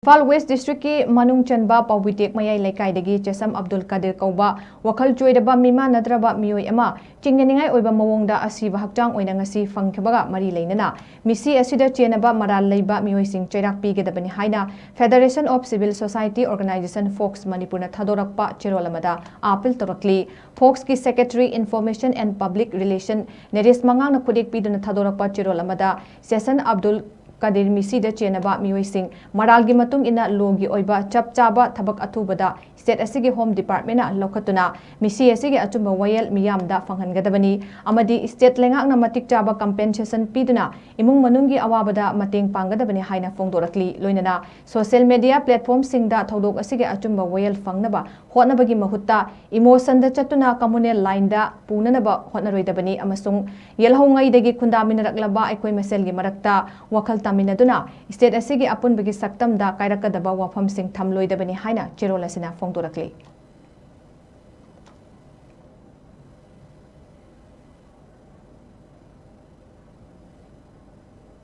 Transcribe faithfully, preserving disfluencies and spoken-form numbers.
Imphal west ꯗꯤꯁꯇ꯭ꯔꯤꯛꯀꯤ ꯃꯅꯨꯡ ꯆꯟꯕ ꯄꯥꯎꯕꯤꯇꯦꯛ ꯃꯌꯥꯏ ꯂꯩꯀꯥꯏꯗꯒꯤ ꯆꯦꯁꯝ ꯑꯕꯗꯨꯜ ꯀꯥꯗꯤꯔ ꯀꯧꯕ ꯋꯥꯈꯜ ꯆꯣꯏꯔꯕ ꯃꯤꯃꯥꯟꯅꯗ꯭ꯔꯕ ꯃꯤꯑꯣꯏ ꯑꯃ ꯆꯤꯡꯅꯅꯤꯡꯉꯥꯏ ꯑꯣꯏꯕ ꯃꯑꯣꯡꯗ ꯑꯁꯤꯕ ꯍꯛꯆꯥꯡ ꯑꯣꯏꯅ ꯉꯁꯤ ꯐꯪꯈꯤꯕꯒ ꯃꯔꯤ ꯂꯩꯅꯅ ꯃꯤꯁꯤ ꯑꯁꯤꯗ ꯆꯦꯟꯅꯕ ꯃꯔꯥꯜ ꯂꯩꯕ ꯃꯤꯑꯣꯏꯁꯤꯡ ꯆꯩꯔꯥꯛ ꯄꯤꯒꯗꯕꯅꯤ ꯍꯥꯏꯅ Federation of Civil Society Organization, ꯐꯣꯛꯁ ꯃꯅꯤꯄꯨꯔꯅ ꯊꯥꯗꯣꯔꯛꯄ ꯆꯦꯔꯣꯜ ꯑꯃꯗ ꯑꯥꯄꯤꯜ ꯇꯧꯔꯛꯂꯤ꯫ ꯐꯣꯛꯁꯀꯤ Secretary Information and Public Relation Naresh ꯃꯉꯥꯡꯅ ꯈꯨꯗꯦꯛ ꯄꯤꯗꯨꯅ ꯊꯥꯗꯣꯔꯛꯄ ꯆꯦꯔꯣꯜ ꯑꯃꯗ ꯆꯦꯁꯝ ꯑꯕꯗꯨꯜ ꯀꯥꯗꯤꯔ ꯃꯤꯁꯤꯗ ꯆꯦꯟꯅꯕ ꯃꯤꯑꯣꯏꯁꯤꯡ ꯃꯔꯥꯜꯒꯤ ꯃꯇꯨꯡ ꯏꯟꯅ ꯂꯣꯒꯤ ꯑꯣꯏꯕ ꯆꯞ ꯆꯥꯕ ꯊꯕꯛ ꯑꯊꯨꯕꯗ ꯁ꯭ꯇꯦꯠ ꯑꯁꯤꯒꯤ ꯍꯣꯝ ꯗꯤꯄꯥꯔꯠꯃꯦꯟꯅ ꯂꯧꯈꯠꯇꯨꯅ ꯃꯤꯁꯤ ꯑꯁꯤꯒꯤ ꯑꯆꯨꯝꯕ ꯋꯥꯌꯦꯜ ꯃꯤꯌꯥꯝꯗ ꯐꯪꯍꯟꯒꯗꯕꯅꯤ ꯑꯃꯗꯤ ꯁ꯭ꯇꯦꯠ ꯂꯩꯉꯥꯛꯅ ꯃꯇꯤꯛ ꯆꯥꯕ ꯀꯝꯄꯦꯟꯁꯦꯁꯟ ꯄꯤꯗꯨꯅ ꯏꯃꯨꯡ ꯃꯅꯨꯡꯒꯤ ꯑꯋꯥꯕꯗ ꯃꯇꯦꯡ ꯄꯥꯡꯒꯗꯕꯅꯤ ꯍꯥꯏꯅ ꯐꯣꯡꯗꯣꯔꯛꯂꯤ꯫ ꯂꯣꯏꯅꯅ ꯁꯣꯁꯤꯌꯦꯜ ꯃꯦꯗꯤꯌꯥ ꯄ꯭ꯂꯦꯠꯐꯣꯔꯝꯁꯤꯡꯗ ꯊꯧꯗꯣꯛ ꯑꯁꯤꯒꯤ ꯑꯆꯨꯝꯕ ꯋꯥꯌꯦꯜ ꯐꯪꯅꯕ ꯍꯣꯠꯅꯕꯒꯤ ꯃꯍꯨꯠꯇ ꯏꯃꯣꯁꯟꯗ ꯆꯠꯇꯨꯅ ꯀꯝꯃꯨꯅꯦꯜ ꯂꯥꯏꯟꯗ ꯄꯨꯅꯅꯕ ꯍꯣꯠꯅꯔꯣꯏꯗꯕꯅꯤ ꯑꯃꯁꯨꯡ ꯌꯦꯜꯍꯧꯉꯩꯗꯒꯤ ꯈꯨꯟꯗꯥꯃꯤꯟꯅꯔꯛꯂꯕ ꯑꯩꯈꯣꯏ ꯃꯁꯦꯜꯒꯤ ꯃꯔꯛꯇ ꯋꯥꯈꯜ ꯇꯥꯃꯤꯟꯅꯗꯨꯅ ꯁ꯭ꯇꯦꯠ ꯑꯁꯤꯒꯤ ꯑꯄꯨꯟꯕꯒꯤ ꯁꯛꯇꯝꯗ ꯀꯥꯏꯔꯛꯀꯗꯕ ꯋꯥꯐꯝꯁꯤꯡ ꯊꯝꯂꯣꯏꯗꯕꯅꯤ ꯍꯥꯏꯅ ꯆꯦꯔꯣꯜ ꯑꯁꯤꯅ ꯐꯣꯡꯗꯣꯔꯛꯂꯤ꯫